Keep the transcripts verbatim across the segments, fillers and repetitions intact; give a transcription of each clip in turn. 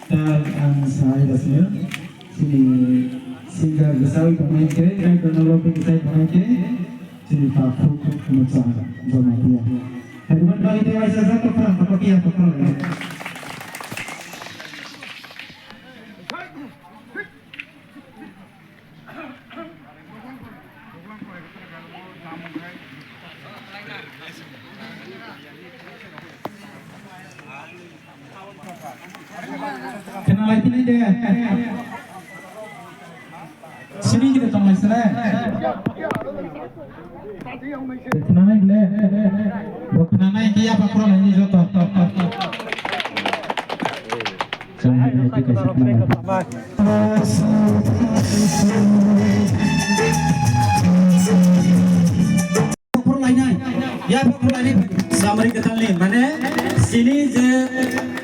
Ta ang sai basio, chini singer bwsai tongnai khe, nai kono logi bwsai tongnai khe, chini pakhuk mucha Jamatia. Hai, bukan bagi dia, saya satu perang, apa dia, apa perang. Khwnalai philai de. Sini kita tong lai sini. Khwnanai ble. Bo khwnanai khe yapha khoro lai ni joto. Khoro lainai, yapha khoro lainai. Chamri kwtalni, mane, sini je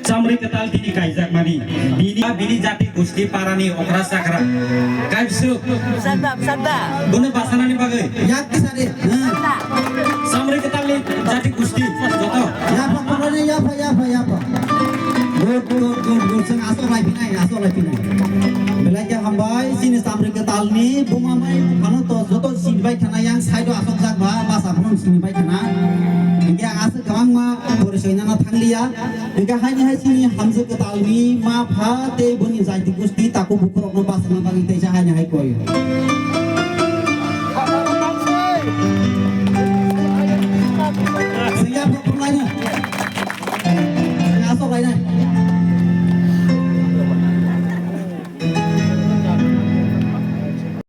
chamri kwtal tini kaijakmani, bini, bini jati gusti parani okra chakra. Kaibsuk. Sadda, sadda. Bono basanani bagwi. Yak kisa de. Sadda. Chamri kwtalni jati gusti joto. Yapha khoro lainai, yapha, yapha, yapha. Good, good, good, good. Chwng aswk lai phinai, aswk lai phinai. Belai khe hambai, chini chamri kwtalni buma mai phano to joto sini bai khana yang side o aswk jak ba, basa phano sini bai khana. Hinkhe ang aswk kwbangma porichoi nana thangliya. Hinkhe haini hai chini hamjwk kwtalni ma pha tei boni jaiti gusti takhuk bukhurokno bachana bagwi teisa haini hai koi. Sengya bukhuk laino. Aswk lainai.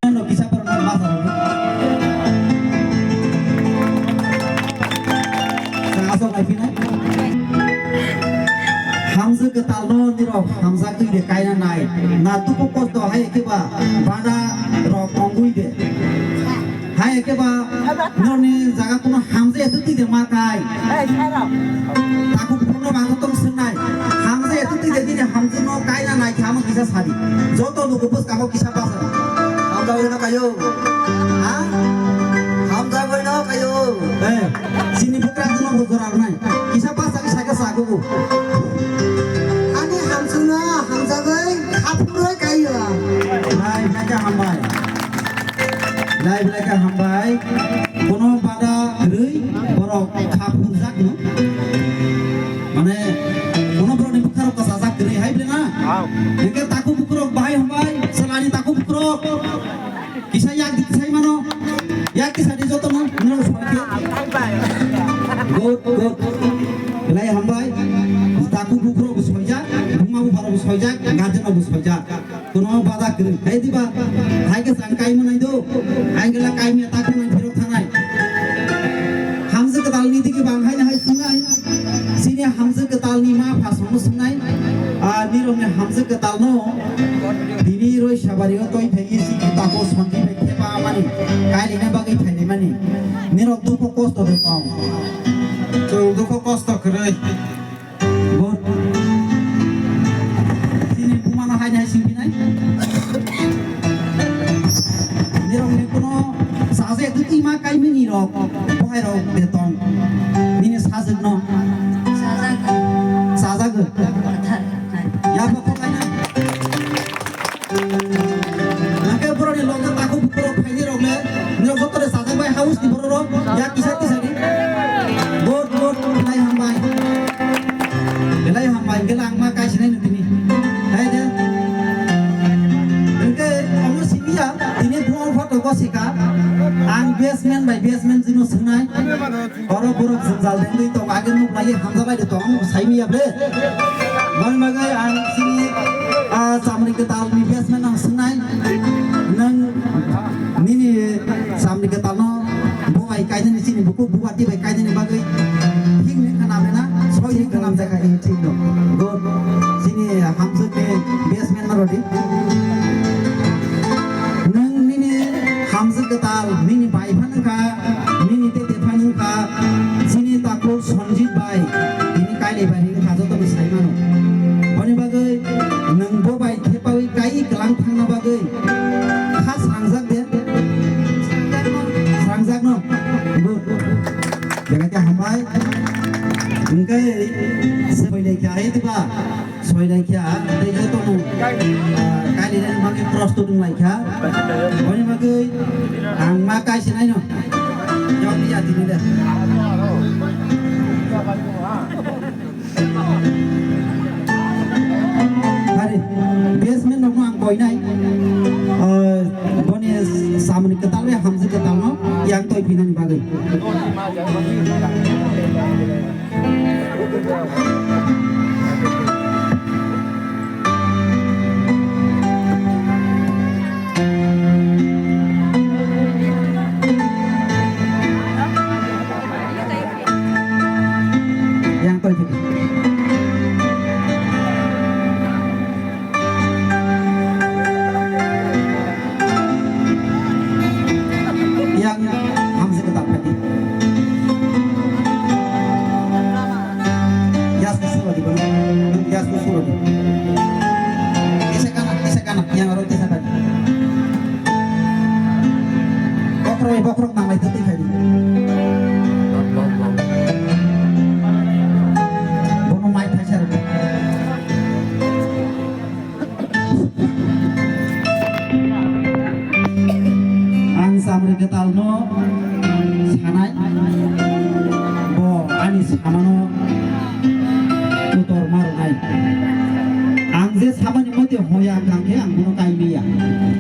Ano kisa parang masa. Aswk lai phinai. Hamjwk kwtalno nirok hamjak twi de kaina nai. Na tuku kosto hai khe ba bana rok ongwi de. Hai khe ba norni jaga kuno hamjak ya twi de ma kai. Takhuk bukhukno bangsa tong swngnai. Hamjak ya twi de bini hamjwkno kaina nai khe amo kisa sadi. Joto luku bwskango kisa basa. Hamjagwi no kayo. Ha? Hamjagwi no kayo. Eh, chini bwkrajwkno bo jora rwnai. Kisa basa kisa khe sa kuku. Ani hamjwkno hamjagwi khaphurwi kayo. Nai, nai khe hambai. Lai belai khe hambai. Bono bada kwrwi borok kha phurjakno. Mane, bono borokni bwkharok kwchajak kwrwi hai belai na? Hao. Hinkhe takhuk bukhurok bahai hambai, chwlani takhuk bukhurok. Kisa yak di kisai mano. Yak kisa di jotono, nino sokhe. Good, good. Belai hambai. Takhuk bukhurok bo soijak, buma bupharok bo soijak, guardian rok bo soijak. Kono bada kwrwi. Hai diba? Hai khe chang kai manai do. Hai gela kai mia ta khonai phirok thanai. Hamjwk kwtal ni digi bang hai na hai sunai. Sini hamjwk kwtal ni ma pha songno sunai. A nirok ni hamjwk kwtal no. Dini roi sabari o toi thai si tako sonji bai thepa mani. Kai lina bagwi thai ni mani. Nirok dukho kosto de tong. Chwng dukho kosto kwrwi. Bo-, chini bumano hai hai singphinai. Nirok ni kuno saje tu ima kai mini rok, bohai rok de tong. Nini sajwk no. Sajwk. Sajwk. Ya bo ko kai na. Nangke borok ni loge takhuk borok phaini rok le, nirok joto le sajak bai house ni borok rok, ya kisa kisa ni. Vote, vote, belai hambai. Belai hambai, hingke langma kai sinai nutini. Hai de. Hingke omo siniya, tini buang photo ko sika. Ang baseman bai baseman jino sinai. Oro borok jwngjal dengwi tongo, age nuk lai hamjalai de tong, saimiya ble. Bang bagwi ang chini, ah, chamri kwtal ni baseman ang swngnai. Nang nini chamri kwtal no bo bai kainani chini buku bubati bai kainani bagwi thik ni khanam rena, soi ni khanam jakha ni thik no. Go chini hamjwk ni baseman no rodi. Nang nini hamjwk kwtal nini bai phan kha. Nini tete phani wngkha, chini takhuk Sanjit bai, tini Kailai bai wngkha, joto ni sai mano. Boni bagwi nwng bo bai thepawi kai kwlang thangna bagwi kha srangjak de? Srangjak no? Good. Jaga khe hambai. Hingke se bai le khe ai Ba, soi lai kha, tei joto no, ah, kali nani bagwi prostut wng lai kha. Boni bagwi ang ma kaisa nai no. Yok ya tini da. Hari, basement no ang koi nai. Ah, boni samni kwtal bai hamjwk kwtal no yang toi pinani bagwi. Yang tadi. Yang hamsi ketak tadi. Yas kusu lagi bang. Yas kusu lagi. Isa kanak, isa kanak. Yang orang tisa tadi. Bokrok, bokrok nang lai tadi tadi. Bono mai thaisa. Ang samri kwtalno sanai, bo ani samano kotor ma rwnai. Ang je samani mote hoya kang khe ang bono kai maya.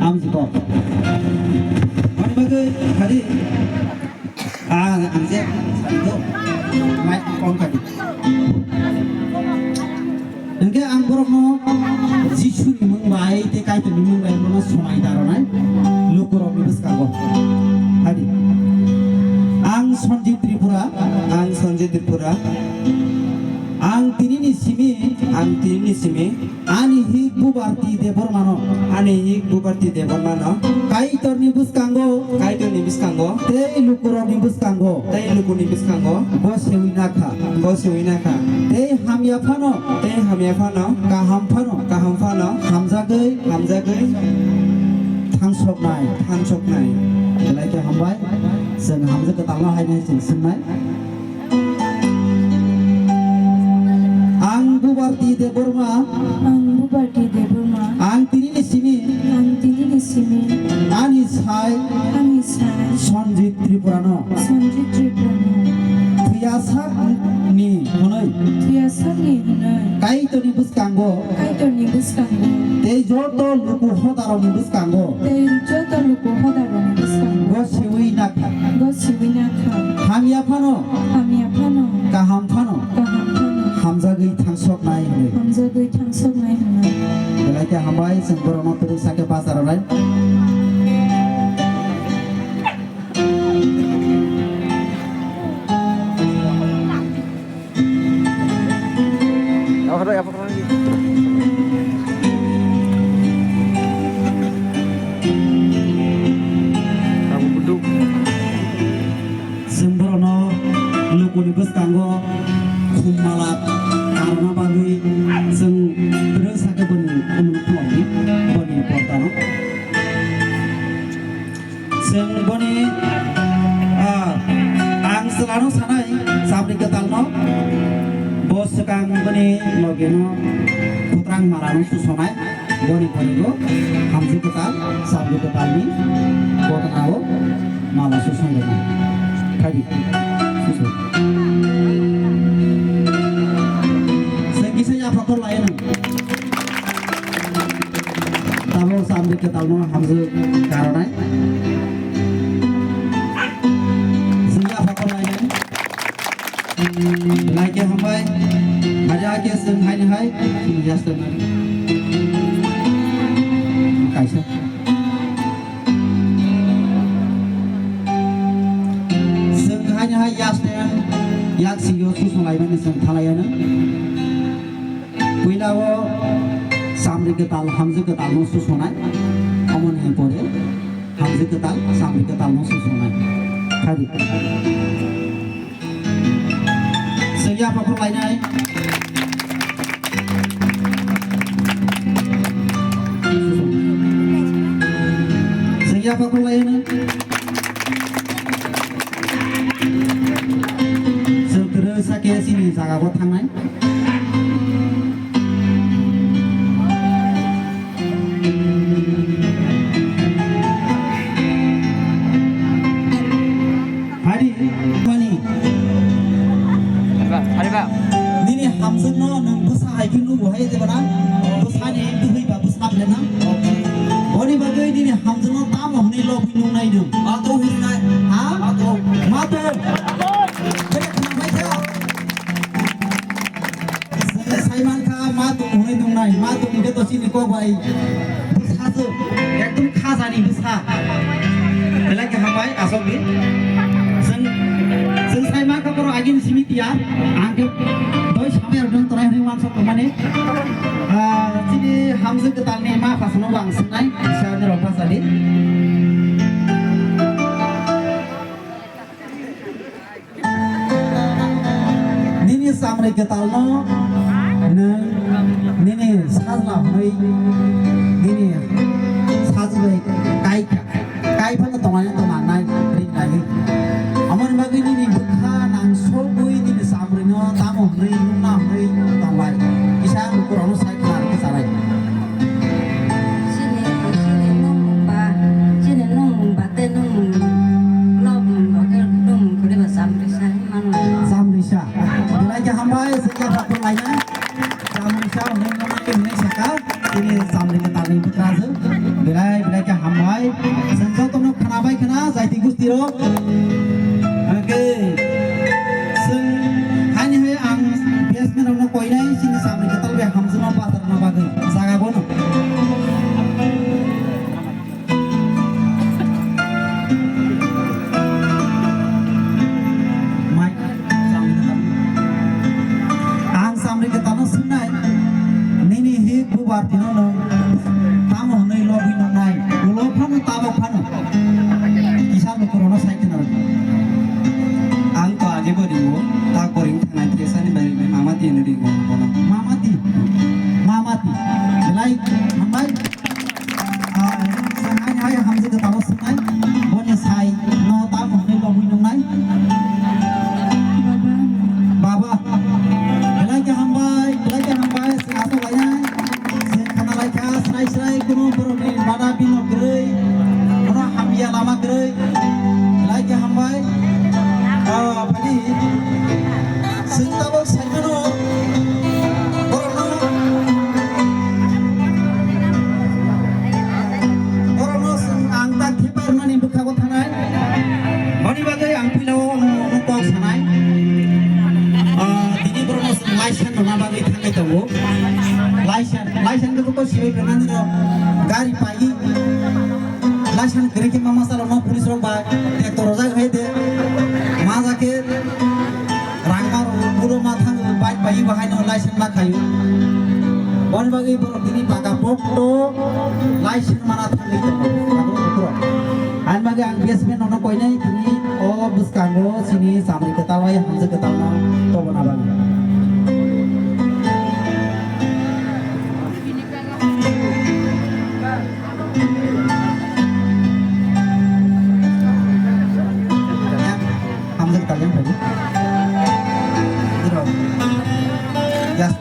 Ang jikok. Mani bagwi khadi, ah, ang je, mai kong khadi. Hingke ang borokno Jisuni mung bai tei Kaitorni mung bai borokno somai da rwnai lukurokni bwskango. Hadi. Ang Sanjit Tripura. Ang Sanjit Tripura. Ang tinini simi. Ang tinini simi. Ani hik Bubarti Debbarmano. Ani hik Bubarti Debbarmano. Kaitorni bwskango. Kaitorni bwskango. Tei lukurokni bwskango. Tei lukurokni bwskango. Bo sewi nakha. Bo sewi nakha. Tei hamya phano. Tei hamya phano. Kaham phano. Kaham phano. Hamjagwi. Hamjagwi. Thangsoknai. Thangsoknai. Belai khe hambai. Chwng hamjak kwtalno haino chwng swngnai. Ang Bubarti Debbarma. Ang Bubarti Debbarma. Ang tinini simi. Ang tinini simi. Ani sai. Ani sai. Sanjit Tripurano. Sanjit Tripurano. Thwiyasakni hwnwi. Thwiyasakni hwnwi. Kaitorni bwskango. Kaitorni bwskango. Tei joto luku hodarokni bwskango. Tei joto luku hodarokni bwskango. Bo siwi nakha. Bo siwi nakha. Hamya phano. Hamya phano. Kaham phano. Kaham phano. Hamjagwi thangsoknai hwnwi. Hamjagwi thangsoknai hwnwi. Belai khe hambai, chwng borokno twrwk sakhe bachar rwnai. Chwng borokno lukuni bwskango khum mala karna bagwi chwng bwrwi sakhe boni umung phunukdi boni portano. Chwng boni, ah, ang chwlano sanai, sabri kwtalno, bo swkang boni logeno kwtwrang malano susonai, boni bonibo hamsi kwtal, sabri kwtalni kotonao mala susong rwna. Khaidi, susu. Chwng kisa yapha khorlaino. Tabuk samri kwtalno hamjwk karonai. Singya phakorlainai. Belai khe hambai. Haja khe chwng haini hai. Chwng yastwng nai. Kaisa. Chwng haini hai yastwng. Yak singyo susung laimani chwng thalaiano. Puila o samri kwtal, hamjwk kwtal no susonai. Omoni pore hamjwk kwtal, samri kwtal no susonai. Khadi. Sengya pakhor lainai. Sengya pakhor lainai. Sengkere sake sini jaga ko thangnai. Kunu bo hai jeba na, bwsani bwhwi ba bwsa ble na. Boni bagwi nini hamjakno tamo hwnwi lobwi nungnai nwng? Ma to hwnwi nai. Ha? Ma to. Ma to. Bele khna bai kha. Saiman kha ma to hwnwi nungnai. Ma to hwnkhe to chini kok bai. Bwsajwk, ekdom khajani bwsa. Belai khe hambai, aswk di. Chwng, chwng sai mankha borok agini simi tiya. Ang khe doi samya rok nung tonai hwnwi uansuk tongmani. Ah, chini hamjwk kwtalni ma phasano bo ang swngnai, kisa nirok bachadi. Nini samri kwtalno nwng nini sajla hwnwi nini sajlai kai kha, kai phano tongnai tongnai rinai. Amoni bagwi nini bwkha nang sogwi nini samrino tamo hwnwi nukna hwnwi tonglai. Kisa lukurokno sai khna rwkhe chanai. Chini, chini nwng ba, chini nwng ba tei nwng lobwi nwng ba khe nwng kwrwi ba chamrisa hinwi mano. Chamrisa. Belai khe hambai, sengya phatung lainai. Chamrisa hwnwi nwng khe hwnwi saka. Chini chamri kwtalni bwkrajwk. Belai, belai khe hambai. Chwng jotono khnabai khna, jaiti gustiro. Hwnkhe chwng haini hai ang batsman rokno koinai chini samri kwtal bai hamjakma bacharna bagwi jaga bono. Mai, samri kwtal. Ang samri kwtalno swngnai, nini hi bubar tino nwng tamo hwnwi lobwi nungnai, ulo phano tabok phano. Kisa lukurokno sai khna rwdi. Ang to age bo ringo, ta koring thangnai thesani bai ringo, mama ti hinwi ringo bono. Mama ti, mama ti. Belai hambai. Ah, hai, hai, hamjwk kwtalo swngnai. Boni sai no tamo hwnwi lobwi nungnai. Baba. Belai khe hambai, belai khe hambai, chwng aswk lainai. Chwng khana lai kha, srai srai, kunu borokni bada bino kwrwi, kunu hamya lama kwrwi. Belai khe hambai. Ah, phani. Chwng tabuk sai mano. Borokno, borokno chwng ang ta thepai rwnani bwkhago thanai. Boni bagwi ang puila o nwng kok sanai. Ah, tini borokno chwng license rwna bagwi thangwi tongo. License, license khe kok sibai rwnani rok gari pai. License kwrwi khe ma masa rokno police rok bai tractor rojak hai de. Ma ja khe rang ma rok puro ma thang bike bai bahai no license ma khayo. Boni bagwi borok tini paka pokto license mana thangwi tongo. Ani bagwi ang batsman rokno koinai tini o bwskango chini samri kwtal bai hamjwk kwtal no tobona bagwi. Hamjak talyang tadi. Iro. Yes.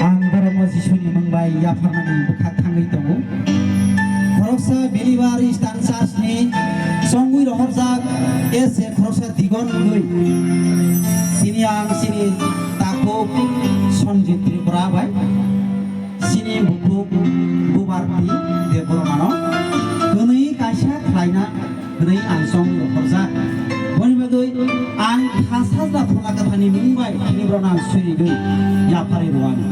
Ang borokno Jisuni mung bai yapharnani bwkha thangwi tongo. Khoroksa believer Eastern Church ni chongwi rohorjak S A khoroksa digon wngwi. Chini ang chini takhuk Sanjit Tripura bai chini bukhuk Bubarti Debbarmano kwnwi kaisa khlaina hwnwi ang chongwi rohorjak. Boni bagwi ang kha sajla Phola Kwtharni mung bai tini borokno ang swrwngwi yapharwi rwani.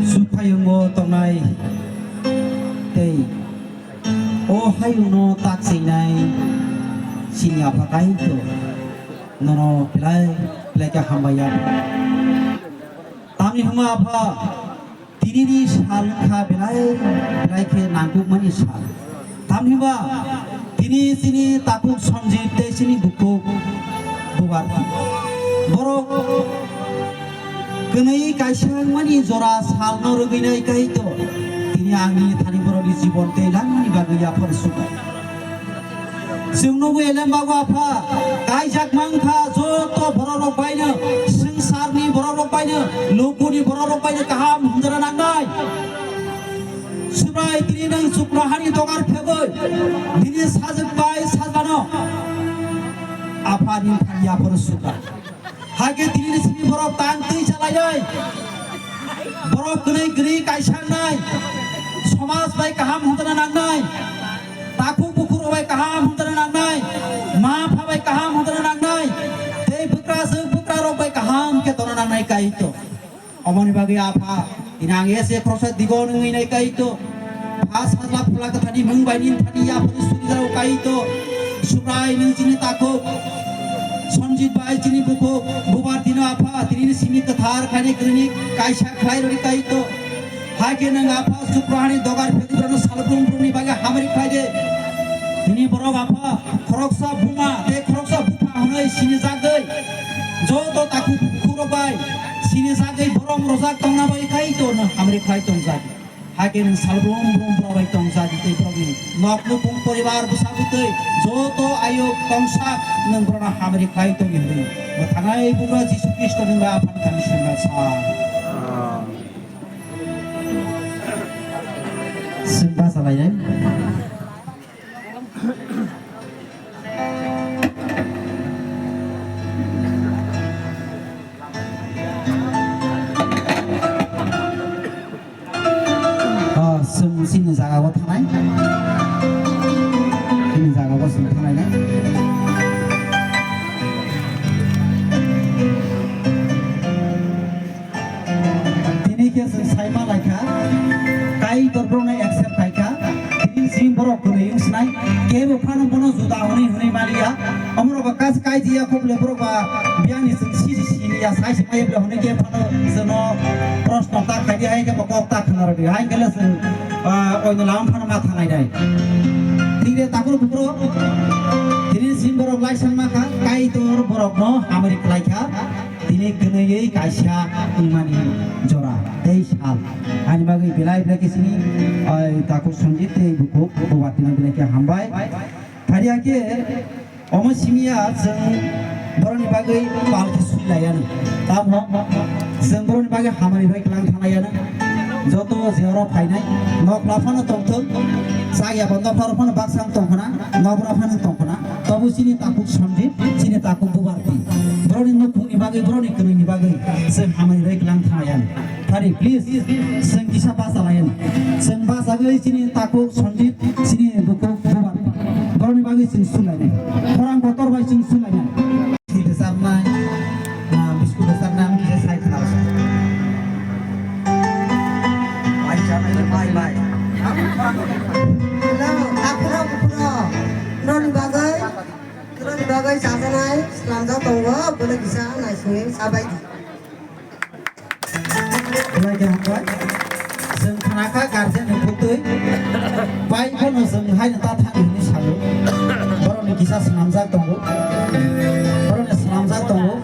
Suphayungo tongnai tei o hayungno tak chingnai chini Apha Kaitor nono belai belai khe hambai ya. Tamni hwnba Apha, tinini sal wngkha belai belai khe nangkukmani sal. Tamni hwnba tini chini takhuk Sanjit tei chini bukhuk Bubarti. Borok Kwnwi kaisa wngmani jora salno rwgwinai kaito, tini angni thani borokni jibon tei langmani bagwi yaphar suka. Chwng nugwi elem bago apha, kaijak mankha joto bororok baino, swngcharni bororok baino, lukuni bororok baino kaham hwnjana nangnai. Subrai tini nwng chuknohani dogar phegwi, nini sajwk bai sajlano apha nini thani yaphar suka. Hakhe tini simi borok tang twi chalainai. Borok kwnwi kwnwi kaisangnai. Somaj bai kaham hwnjana nangnai. Takhuk bukhuk rok bai kaham hwnjana nangnai. Ma pha bai kaham hwnjana nangnai. Tei bwkrajwk bwkrarok bai kaham khe tona nangnai kaito. Omoni bagwi apha, tini ang ese khoroksa digo nungwi nai kaito. Pha sajla phola kwthani mung bai nini thani yaphani suri jao kaito. Subrai nwng chini takhuk. Sanjit bai chini bukhuk. Bubar dino apha, tini simi kwthar khaini kwnwi kaisa khlai rwdi kaito. Hakhe nwng apha Sukrahani dogar phedi borokno salbrum brumni bagwi hamari khlai de. Tini borok apha khoroksa buma tei khoroksa bupha hwnwi sini jagwi. Joto takhuk bukhuk rok bai sini jagwi borom rojak tongna bai kaito nwng hamari khlai tongjak. Hakhe nwng salbrum brum borok bai tongjak tei borokni nok nukhung poribar bwsa bwtwi joto ayuk tongsa nwng borokno hamari khlai tongwi hwnwi mwthangnai bugra Jisu Khristo nwng bai aphani thani swngna sa. Swng bachalainai. Ah, swng chini jaga o thanai. Chini jaga o swng thanai na. Tini khe chwng sai ma lai kha, Kaitor borokno accept khai kha. Tini chini borok kwrwi wng sinai, kebo phano bono juda hwnwi hwnwi maliya. Omorok ba kas kai diya kho bole borok ba biyani chwng si si siniya, sai se maya bole hwnwi khe phano chwngno proshno ta khai di, hai khe bo kok ta khna rw di, hai khe le chwng, ah, oino lama phano ma thangnai nai. Thik de takhuk bukhuk, tini chini borok lai san ma kha, Kaitor borokno hamari khlai kha. Tini kwnwi kaisa wngmani jora tei sal. Ani bagwi belai belai khe sini, ai, takhuk Sanjit tei bukhuk Bubar tini belai khe hambai. Phariya khe omo simiya chwng borokni bagwi pal khe sui laiya nw. Tamo chwng borokni bagwi hamari bai kwlang thang laiya nw. Joto je oro phainai nok laphano tongthok, chakya bo nok laphano baksa tongkhna, nok laphano tongkhna. Tobo chini takhuk Sanjit, chini takhuk Bubarti. Borokni nukhungni bagwi, borokni kwnwini bagwi chwng hamari rwi kwlang thanglayan. Thari, please, chwng kisa bachalayan. Chwng bachagwi chini takhuk Sanjit, chini bukhuk Bubarti. Borokni bagwi chwng sulainai. Khorang kotor bai chwng sulainai. Biscuit rwchapnai, ah, biscuit rwchapnai, ang kisa sai khna rwchapnai. Bai, bai, bai. Hello, aphuru, aphuru. Noni bagwi, noni bagwi chajanai, slamjak tongo, bwlwi kisa naisingwi chabai di. Belai khe hambai. Chwng khna kha guardian ni bwtwi. Bai bono chwng haino ta thani hwnwi salo. Borokni kisa swnamjak tongo. Borokni swnamjak tongo.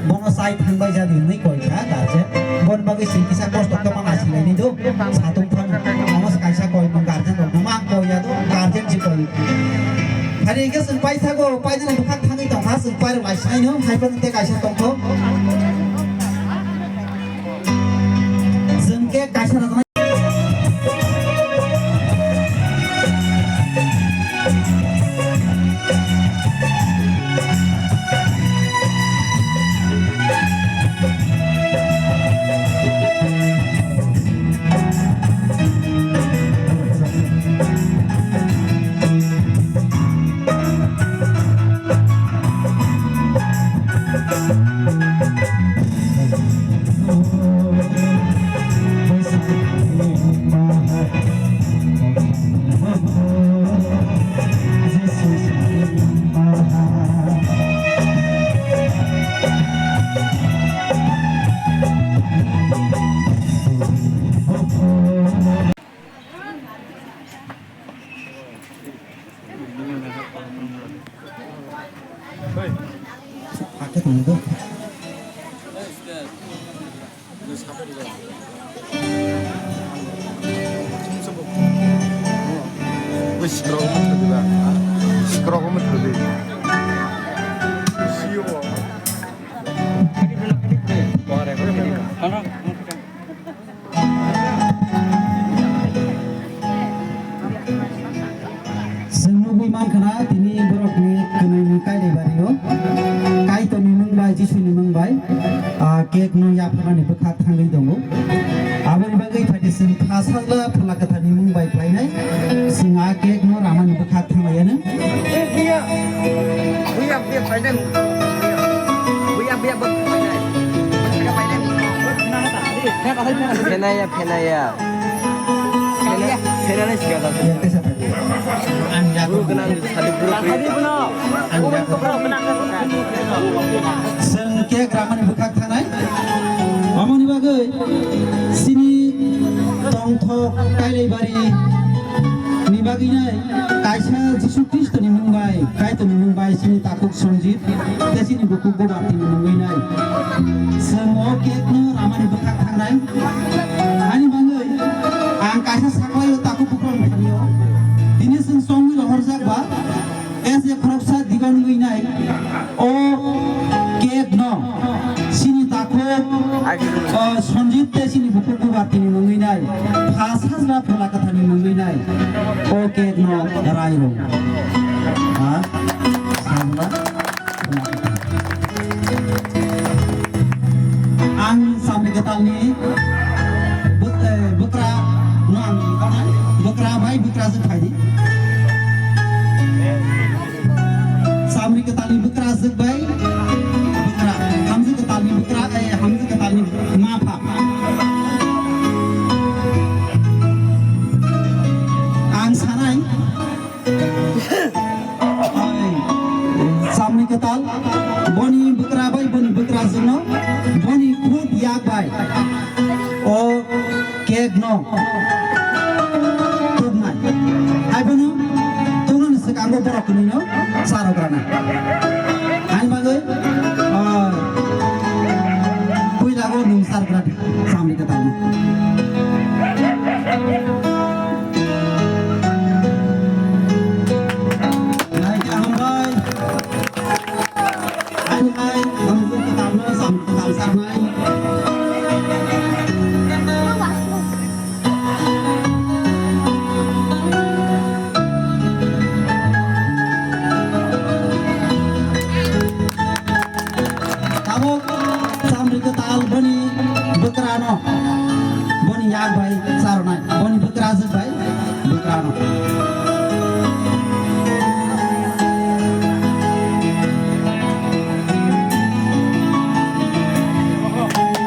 Bono chai thangbai jadi hwnwi koi kha guardian. Boni bagwi chwng kisa kosto khe ma naisinglaini do. Satung phano. Omo se kaisa koi mung guardian rok no ma koi ya do. Guardian se koi. Thani hwnkhe chwng paithago, painani bwkhak thangwi tongkha, chwng pairok lai sinaino, hai phano tei kaisa tongkho. Chwng khe kaisa rwjaknai. Sikrok omo thudi ba. Sikrok omo thudi. Siyo. Chwng nugwi mankha na tini borokni kwnwi ni kainwi bario Kaitorni mung bai Jisuni mung bai, ah, cake no yapharmani bwkha thangwi tongo. Aboni bagwi phaidi chwng Pha Sajla Phola Kwtharni mung bai khlainai, chwng a cake no ramani bwkha thanglaiya no. Phenaya, phenaya. Phena, phena na sika da. Buru gwnang ni sadi buru kri. Chwng cake ramani bwkhak thanai. Aboni bagwi chini tongthok Kailaibari ni bagwi nai kaisa Jisu Khristo ni mung bai, Kaitor ni mung bai chini takhuk Sanjit. Tei chini bukhuk bo bati ni mungwi nai. Chwng o cake no ramani bwkhak thangnai. Ani bagwi ang kaisa saklaio takhuk bukhuk thani o. Tini chwng chongwi rohorjak ba, as a khoroksa digon wngwi nai. O cake no chini takhuk, o Sanjit tei chini bukhuk bo bati ni mungwi nai. Pha Sajla Phola Kwtharni mungwi nai. O cake no rai rw. Ha? Sajla. Ang Samri Kwtalni bwk-, eh, bwkra no ang, bwkra bai bwkra jwk phaidi. Samri Kwtalni bwkra jwk bai bwkra, Hamjwk Kwtalni bwkra, eh, Hamjwk Kwtalni ma pha. Ang sanai, Samri Kwtal, boni bwkra bai, boni bwkra jwkno, boni khud yak bai o cake no tubnai. Hai bono tubnani swkango borok kwnwino charwk rana. Ani bagwi, ah, puila o nwng charwk rana. Samri Kwtalno. Nai khe hambai. Hai hai, hamjwk kwtalno, sam kwtal sarnai. Tabuk Samri Kwtal boni bwkrano, boni yak bai charwnai, boni bwkrajwk bai bwkrano.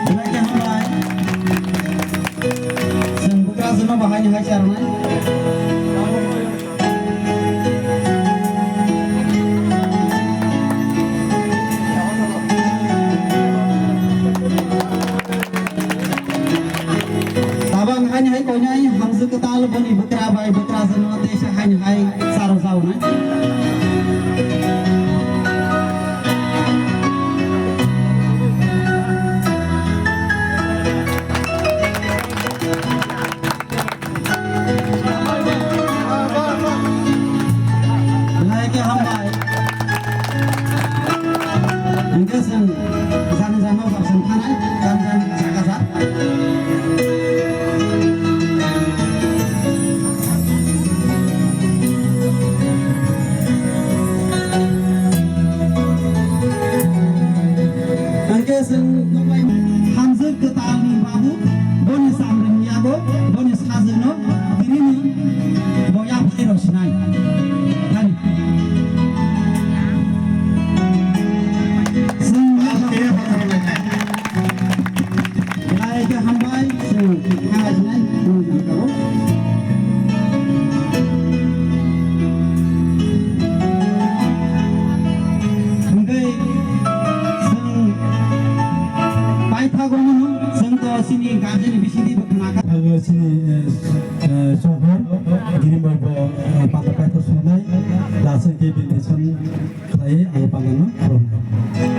Belai khe hambai. Chwng bwkrajwkno bahai ni hai charwnai. Tabang haini hai koinai hamjwk kwtal boni bwkra bai bwkrajwkno teisa haini hai charo jaonai. Belai khe hambai. Hingke chwng jani jani no jabsong thanai, jani jani jaga ja. Hingke chwng nukmai hamjwk kwtalni babu, boni samrwngni yago, boni sajwkno tini bo yapharwi rw sinai. Thani. Chwng yapharwi rw sinai. Belai khe hambai, chwng hambai sinai, chwng jangkao. Hingke chwng paithak romano, chwng to chini guardian ni bisingtwi bo khna kha. Ang chini, eh, eh, sohor, giribai bo, eh, pata paithak swnai, da chwng khe benediction khlai, ang pata no khulumnai.